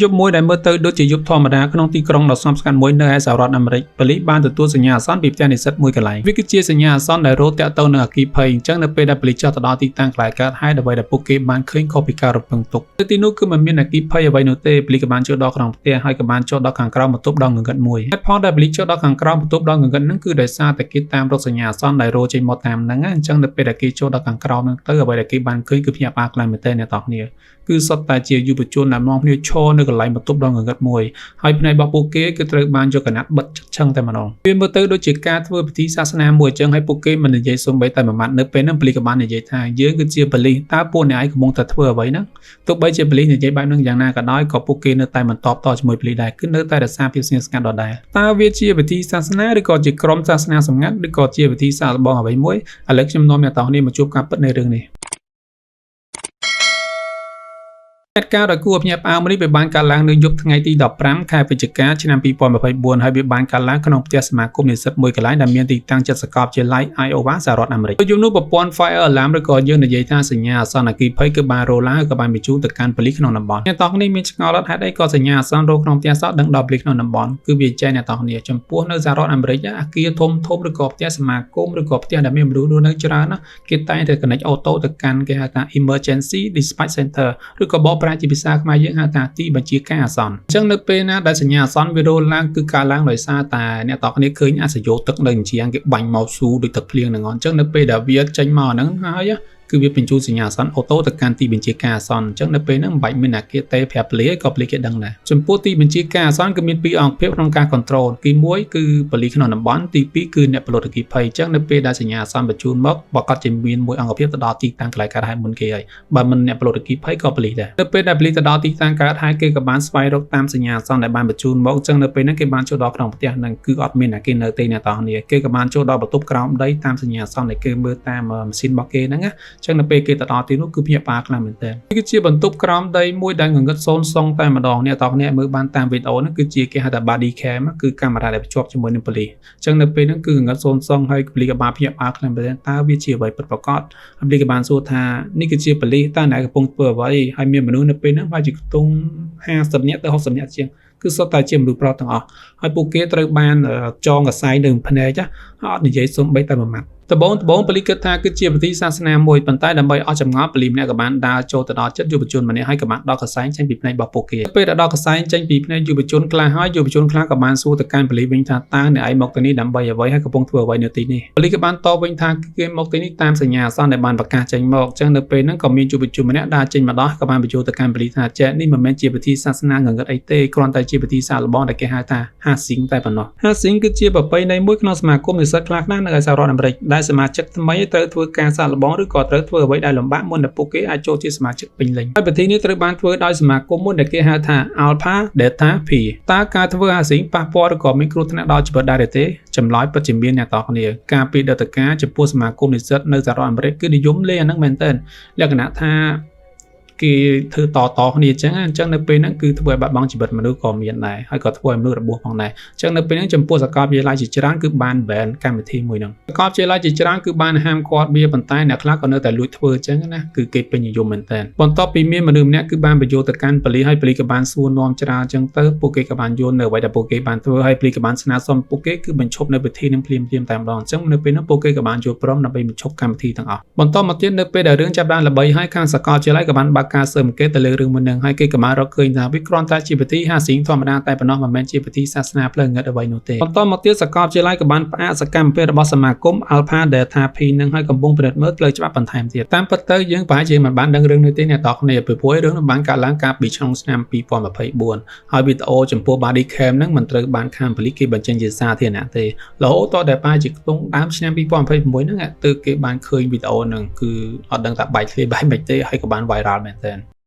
យប់មួយដែលមើលទៅដូចជាយប់ធម្មតាក្នុងទីក្រុងដ៏ស្ងប់ស្ងាត់មួយនៅឯសហរដ្ឋអាមេរិកប៉ូលីសបានទទួលសញ្ញាអាសន្នពីផ្ទះនិស្សិតមួយកន្លែងវាគឺជាសញ្ញាអាសន្នដែលរោទ៍ទាក់ទងនឹងអគ្គិភ័យអញ្ចឹងនៅពេលដែលប៉ូលីសចុះទៅដល់ទីតាំងកន្លែងកើតហេតុអ្វីដែលពួកគេបានឃើញខុសពីការរំពឹងទុកនៅទីនោះគឺមិនមានអគ្គិភ័យអ្វីនោះទេប៉ូលីសក៏បានចូលដល់ក្នុងផ្ទះហើយក៏បានចូលដល់ខាងក្រោមបន្ទប់ដ៏ងងឹតមួយហេតុផលដែលប៉ូលីសចូលដល់ខាងក្រោមបន្ទប់ដ៏ងងឹតហ្នឹងគឺដោយសារតែគេតាមរកសញ្ញាអាសន្នដែលរោទ៍ចេញមកតាមហ្នឹងណាអញ្ចឹងនៅពេលដែលគេចូលដល់ខាងក្រោមហ្នឹងទៅអ្វីដែលគេបានឃើញគឺភ្ញាក់ផ្អើលខ្លាំងមែនទែនអ្នកទាំងគ្នាគឺសុទ្ធតែជាយុវជនដែលនាំគ្នាឈរនៅកន្លែងបន្ទប់ដ៏ងងឹតមួយហើយភ្នែករបស់ពួកគេគឺត្រូវបានយកកណាត់បិទជិតឆឹងតែម្ដងវាមើលទៅដូចជាការធ្វើពិធីសាសនាមួយអញ្ចឹងហើយពួកគេមិននិយាយសូម្បីតែមួយម៉ាត់នៅពេលហ្នឹងប៉ូលីសក៏បាននិយាយថាយើងគឺជាប៉ូលីសតើពួកអ្នកឯងកំពុងតែធ្វើអ្វីហ្នឹងទោះបីជាប៉ូលីសនិយាយបែបហ្នឹងយ៉ាងណាក៏ដោយក៏ពួកគេនៅតែមិនតបតជាមួយប៉ូលីសដែរគឺនៅតែរក្សាភាពស្ងៀមស្ងាត់ដដែលតើវាជាពិធីសាសនាឬក៏ជាក្រុមសាសនាសម្ងាត់ឬក៏ជាពិធីសាកល្បងអ្វីមួយឥឡូវខ្ញុំនាំអ្នកទាំងនេះមកជួបការពិតនៃរឿងនេះហេតុការណ៍ដ៏គួរឲ្យភ្ញាក់ផ្អើលមួយនេះវាបានកើតឡើងនៅយប់ថ្ងៃទី15ខែវិច្ឆិកាឆ្នាំ2024ហើយវាបានកើតឡើងក្នុងផ្ទះសមាគមនិស្សិតមួយកន្លែងដែលមានទីតាំងជិតសាកលវិទ្យាល័យ Iowa សហរដ្ឋអាមេរិកយប់នោះប្រព័ន្ធ Fire Alarm ឬក៏យើងនិយាយថាសញ្ញាអាសន្នអគ្គិភ័យគឺបានរោទ៍ឡើងហើយក៏បានបញ្ជូនទៅកាន់ប៉ូលីសក្នុងតំបន់អ្នកទាំងនេះមានឆ្ងល់អត់ហេតុអីក៏សញ្ញាអាសន្នរោទ៍ក្នុងផ្ទះសោះដឹងដល់ប៉ូលីសក្នុងតំបន់គឺវាចែកអ្នកទាំងនេះចំពោះនៅសហរដ្ឋអាមេរិកអាគារធំធំឬក៏ផ្ទះសមាគមឬក៏ផ្ទះដែលមានមនុស្សរស់នៅច្រើនណាគេតែងតែ connect auto ទៅកាន់គេហៅថា Emergency Dispatch Center ឬក៏បកប្រែជាភាសាខ្មែរយើងហៅថាទីបញ្ជាការអាសន្នអញ្ចឹងនៅពេលណាដែលសញ្ញាអាសន្នវារោទ៍ឡើងគឺកើតឡើងដោយសារតែអ្នកតគ្នាឃើញអសយោទឹកនៅអញ្ជាងគេបាញ់មកស៊ូដូចទឹកភ្លៀងហ្នឹងអញ្ចឹងនៅពេលដែលវាចេញមកហ្នឹងហើយគឺវាបញ្ជូនសញ្ញាអាសន្ន auto ទៅកាន់ទីបញ្ជាការអាសន្នអញ្ចឹងនៅពេលហ្នឹងមិនបាច់មានអាគារទេប្រាប់ប៉ូលីសក៏ប៉ូលីសគេដឹងដែរចំពោះទីបញ្ជាការអាសន្នគឺមានពីរអង្គភាពក្នុងការ control ទី1គឺប៉ូលីសក្នុងតំបន់ទី2គឺអ្នកផលិតអគ្គិភ័យអញ្ចឹងនៅពេលដែលសញ្ញាអាសន្នបញ្ជូនមកប្រកាសជាមានមួយអង្គភាពទៅដល់ទីតាំងកន្លែងកើតហេតុមុនគេហើយបើមិនអ្នកផលិតអគ្គិភ័យក៏ប៉ូលីសដែរនៅពេលដែលប៉ូលីសទៅដល់ទីតាំងកើតហេតុគេក៏បានស្វែងរកតាមសញ្ញាអាសន្នដែលបានបញ្ជូនមកអញ្ចឹងនៅពេលហ្នឹងគេបានចូលដល់ក្នុងផ្ទះហ្នឹងគឺអត់មានអ្នកគេនៅទេអ្នកទាំងគ្នាគេក៏បានចូលដល់បន្ទប់ក្រោមដីតាមសញ្ញាអាសន្នដែលគេមើលតាមម៉ាស៊ីនរបស់គេហ្នឹងណាអញ្ចឹងនៅពេលគេទៅដល់ទីនោះគឺភ្ញាក់ផ្អើលខ្លាំងមែនទែននេះគឺជាបន្ទប់ក្រោមដីមួយដែលងងឹតសូន្យសុងតែម្ដងអ្នកទាំងគ្នាមើលបានតាមវីដេអូហ្នឹងគឺជាគេហៅថា body cam គឺកាមេរ៉ាដែលភ្ជាប់ជាមួយនឹងប៉ូលីសអញ្ចឹងនៅពេលហ្នឹងគឺងងឹតសូន្យសុងហើយប៉ូលីសក៏បានភ្ញាក់ផ្អើលខ្លាំងមែនទែនតើវាជាអ្វីពិតប្រាកដហើយប៉ូលីសក៏បានសួរថានេះគឺជាប៉ូលីសតើអ្នកកំពុងធ្វើអ្វីហើយមានមនុស្សនៅពេលហ្នឹងប្រហែលជាខ្ទង់50នាក់ទៅ60នាក់ជាងគឺសុទ្ធតែជាមនុស្សប្រុសទាំងអស់ហើយពួកគេត្រូវបានចងកសែងនៅភ្នែកអត់និយាយសូម្បីតែមួយម៉ាត់ដំបូងដំបូងប៉ូលីសគិតថាគឺជាពិធីសាសនាមួយប៉ុន្តែដើម្បីអស់ចម្ងល់ប៉ូលីសម្នាក់ក៏បានដើរចូលទៅដល់ចិត្តយុវជនម្នាក់ហើយក៏បានដោះកសែងចេញពីភ្នែករបស់ពួកគេពេលដែលដោះកសែងចេញពីភ្នែកយុវជនខ្លះហើយយុវជនខ្លះក៏បានសួរទៅកាន់ប៉ូលីសវិញថាតើអ្នកឯងមកទីនេះដើម្បីអ្វីហើយកំពុងធ្វើអ្វីនៅទីនេះប៉ូលីសក៏បានតបវិញថាគេមកទីនេះតាមសញ្ញាអាសន្នដែលបានប្រកាសចេញមកអញ្ចឹងនៅពេលហ្នឹងក៏មានយុវជនម្នាក់ដើរចេញមកដល់ក៏បានបញ្ចូលទៅកាន់ប៉ូលីសថាចែនេះមិនមែនជាពិធីសាសនាងងឹតអីទេគ្រាន់តែជាពិធីសាកល្បងដែលគេហៅថា Hazing តែប៉ុណ្ណោះ Hazing គឺជាប្រពៃណីមួយក្នុងសមាគមនិស្សិតខ្លះៗនៅឯសហរដ្ឋអាមេរិកដែលសមាជិកថ្មីត្រូវធ្វើការសាកល្បងឬក៏ត្រូវធ្វើអ្វីដែលលំបាកមុនដែលពួកគេអាចចូលជាសមាជិកពេញលេញហើយពិធីនេះត្រូវបានធ្វើដោយសមាគមមួយដែលគេហៅថា Alpha Delta Pi តើការធ្វើ Hazing ប៉ះពាល់ឬក៏មានគ្រោះថ្នាក់ដល់ជីវិតដែរឬទេចម្លើយពិតជាមានអ្នកទាំងគ្នាការពីដតការចំពោះសមាគមនិស្សិតនៅសហរដ្ឋអាមេរិកគឺនិយមលេងអាហ្នឹងមែនទែនលក្ខណៈថាគេធ្វើតតគ្នាអញ្ចឹងអញ្ចឹងនៅពេលហ្នឹងគឺធ្វើឲ្យបាត់បង់ជីវិតមនុស្សក៏មានដែរហើយក៏ធ្វើឲ្យមនុស្សរបួសផងដែរអញ្ចឹងនៅពេលហ្នឹងចំពោះសាកលវិទ្យាល័យជាច្រើនគឺបាន ban កម្មវិធីមួយហ្នឹងសាកលវិទ្យាល័យជាច្រើនគឺបានហាមឃាត់វាប៉ុន្តែអ្នកខ្លះក៏នៅតែលួចធ្វើអញ្ចឹងណាគឺគេពេញនិយមមែនតើបន្ទាប់ពីមានមនុស្សម្នាក់គឺបានបញ្យល់ទៅកាន់ប៉ូលីសហើយប៉ូលីសក៏បានសួរនាំច្រើនអញ្ចឹងទៅពួកគេក៏បានយល់នៅអ្វីដែលពួកគេបានធ្វើហើយប៉ូលីសក៏បានស្នើសុំពួកគេគឺបញ្ឈប់នៅពិធីនឹងភ្លាមៗតែម្ដងអញ្ចឹងនៅពេលនោះពួកគេក៏បានយល់ព្រមដើម្បីបញ្ឈប់កម្មវិធីទាំងអស់បន្តមកទៀតនៅពេលដែលរឿងចាប់បានល្បីហើយខាងសាកលវិទ្យាល័យក៏បានបើកការស៊ើបអង្កេតទៅលើរឿងមួយនឹងហើយគេក៏បានរកឃើញថាវាគ្រាន់តែជាពិធី hazing ធម្មតាតែប៉ុណ្ណោះមិនមែនជាពិធីសាសនាផ្លូវងឹតអ្វីនោះទេបន្តមកទៀតសាកលវិទ្យាល័យក៏បានផ្អាកសកម្មភាពរបស់សមាគម Alpha Delta Pi នឹងឲ្យកំពុងពិនិត្យមើលផ្លូវច្បាប់បន្ថែមទៀតតាមពិតទៅយើងប្រហែលជាមិនបានដឹងរឿងនេះទេអ្នកទាំងគ្នាពីព្រោះរឿងនោះបានកើតឡើងកាលពីឆ្នាំ2024ហើយវីដេអូចំពោះ body cam ហ្នឹងមិនត្រូវបានខាងប៉ូលីសគេបញ្ចេញជាសាធារណៈទេរហូតដល់តែប្រហែលជាខ្ទង់ដើមឆ្នាំ2026ហ្នឹងទើបគេបានឃើញវីដេអូហ្នឹងគឺអត់ដឹងថាបែកធ្លាយបែបម៉េចទេហើយក៏បាន viral មែនទែន។